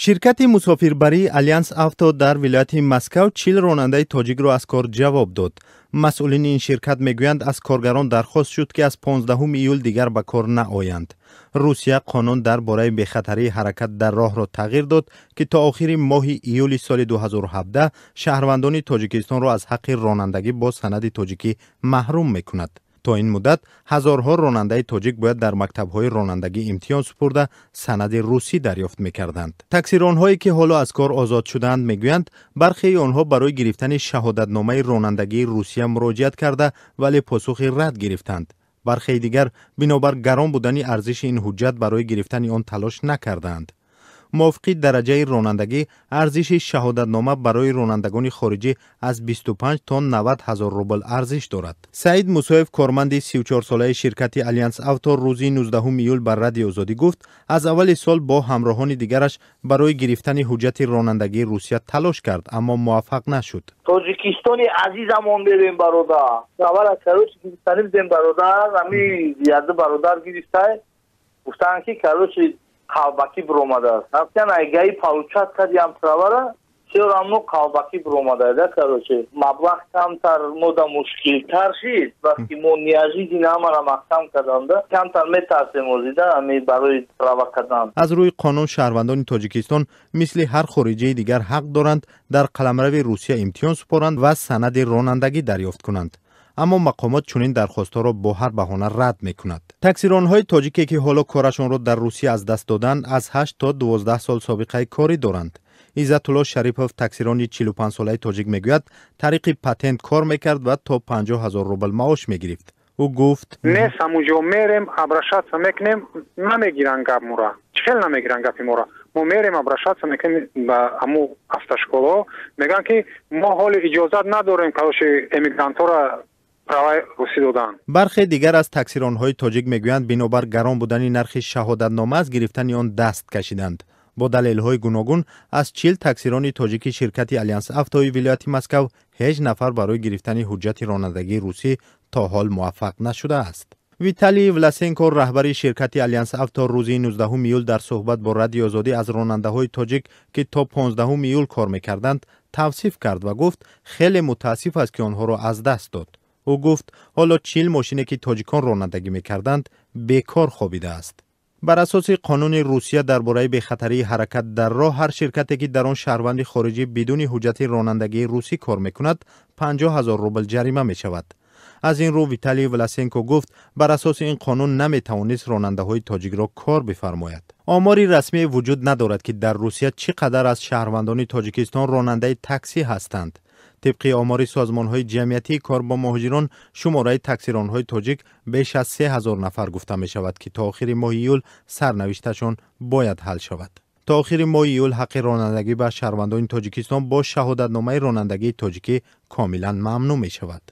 Ширкати мусофирбарии «Алянс Авто» дар вилояти Москав 40 ронандаи тоҷикро аз кор ҷавоб дод. Масъулини ин ширкат мегӯянд, аз коргарон дархост шуд, ки аз 15 июл дигар ба кор наоянд. Русия қонун дар бораи бехатарии ҳаракат дар роҳро тағйир дод, ки то охири моҳи июли соли 2017 шаҳрвандони Тоҷикистонро аз ҳаққи ронандагӣ бо санади тоҷикӣ маҳрум мекунад. То ин муддат ҳазорҳо ронандаи тоҷик бояд дар мактабҳои ронандагӣ имтиҳон супурда, санади русӣ дарёфт мекарданд. Таксиронҳое, ки ҳоло аз кор озод шудаанд, мегӯянд, бархеи онҳо барои гирифтани шаҳодатномаи ронандагии Русия муроҷиат карда, вале посухи рад гирифтанд. Бархеи дигар бинобар гарон будани арзиши ин ҳуҷҷат барои гирифтани он талош накардаанд. Мувофиқи дараҷаи ронандагӣ, арзиши шаҳодатнома барои ронандагони хориҷӣ аз 25 то 90 ҳазор рубл арзиш дорад. Саид Мусоев, корманди 34-солаи ширкати «Алянс Авто», рӯзи 19 июл ба Радиои Озодӣ гуфт, аз аввали сол бо ҳамроҳони дигараш барои гирифтани ҳуҷҷати ронандагии Русия талош кард, аммо муваффақ нашуд. Тоҷикистони азизамон берем, бародар. Аввала, короче, гирифтанӣ бидем, бародар. Ами яду бародар гирифтай, гуфтанд, ки, короче, қалбакӣ биромадааст. Рафтан айгаи получать кардиам правара, все равно қалбакӣ биромада да. Короче, маблағ камтар мода мушкилтар шид. Вақти мо неожиданно ҳамара маҳкам карданда, камтар метарсем озида ами барои права кардан. Аз рӯи қонун, шаҳрвандони Тоҷикистон мисли ҳар хориҷии дигар ҳақ доранд дар қаламрави Русия имтиҳон супоранд ва санади ронандагӣ дарёфт кунанд, аммо мақомот чунин дархостҳоро бо ҳар баҳона рад мекунад. Таксиронҳои тоҷике, ки ҳоло корашонро дар Русия аз даст доданд, аз 8 то 12 сол собиқаи корӣ доранд. Иззатулло Шарипов, таксирони 45-солаи тоҷик, мегӯяд, тариқи патент кор мекард ва то 50 ҳазор рубл маош мегирифт. Ӯ гуфт: Нест, ҳамунҷо мерем, обращаться мекунем, намегиранд гап мора. Чӣ хел намегиранд гапи мора? Мо мерем, обращаться мекунем ба ҳаму автошколаҳо, мегӯянд, ки мо ҳоли иҷозат надорем, короче, эмигрантҳоро праваи русӣ додан. Бархе дигар аз таксиронҳои тоҷик мегӯянд, бинобар гарон будани нархи шаҳодатнома аз гирифтани он даст кашиданд. Бо далелҳои гуногун, аз 40 таксирони тоҷики ширкати «Алянс Автои» вилояти Москав ҳеҷ нафар барои гирифтани ҳуҷҷати ронандагии русӣ то ҳол муваффақ нашудааст. Виталий Власенко, раҳбари ширкати «Алянс Авто», рӯзи 19 июл дар суҳбат бо Радиои Озодӣ аз ронандаҳои тоҷик, ки то 15 июл кор мекарданд, тавсиф кард ва гуфт, хеле мутаассиф аст, ки онҳоро аз даст дод. Ӯ гуфт, ҳоло 40 мошине, ки тоҷикон ронандагӣ мекарданд, бекор хобидааст. Бар асоси қонуни Русия дар бораи бехатарии ҳаракат дар роҳ, ҳар ширкате, ки дар он шаҳрванди хориҷӣ бидуни ҳуҷҷати ронандагии русӣ кор мекунад, 50 ҳазор рубл ҷарима мешавад. Аз ин рӯ, Виталий Власенко гуфт, бар асоси ин қонун наметавонист ронандаҳои тоҷикро кор бифармояд. Омори расмие вуҷуд надорад, ки дар Русия чӣ қадар аз шаҳрвандони Тоҷикистон ронандаи таксӣ ҳастанд. Тибқи омори созмонҳои ҷамъиятии кор бо муҳоҷирон, шумораи таксиронҳои тоҷик беш аз 3000 нафар гуфта мешавад, ки то охири моҳи июл сарнавишташон бояд ҳал шавад. То охири моҳи июл ҳаққи ронандагӣ ба шаҳрвандони Тоҷикистон бо шаҳодатномаи ронандагии тоҷикӣ комилан мамнӯъ мешавад.